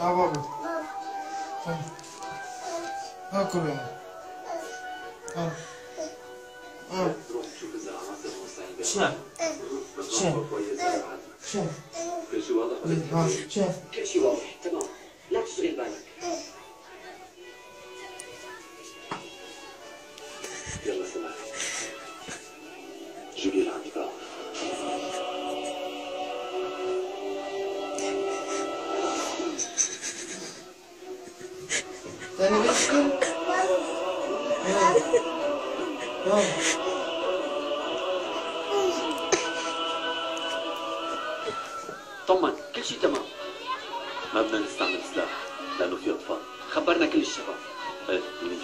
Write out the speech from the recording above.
بابا. اكل يعني. شاف شاف شاف. كل شيء واضح ولا؟ شاف كل شيء واضح تمام، لا تشغل بالك. يلا سماح، جيبي لعندي بقى. تاني بيشكل. يلا. طمن، كل شيء تمام. ما بدنا نستعمل سلاح لأنه في أطفال. خبرنا كل الشباب. ايه منيح.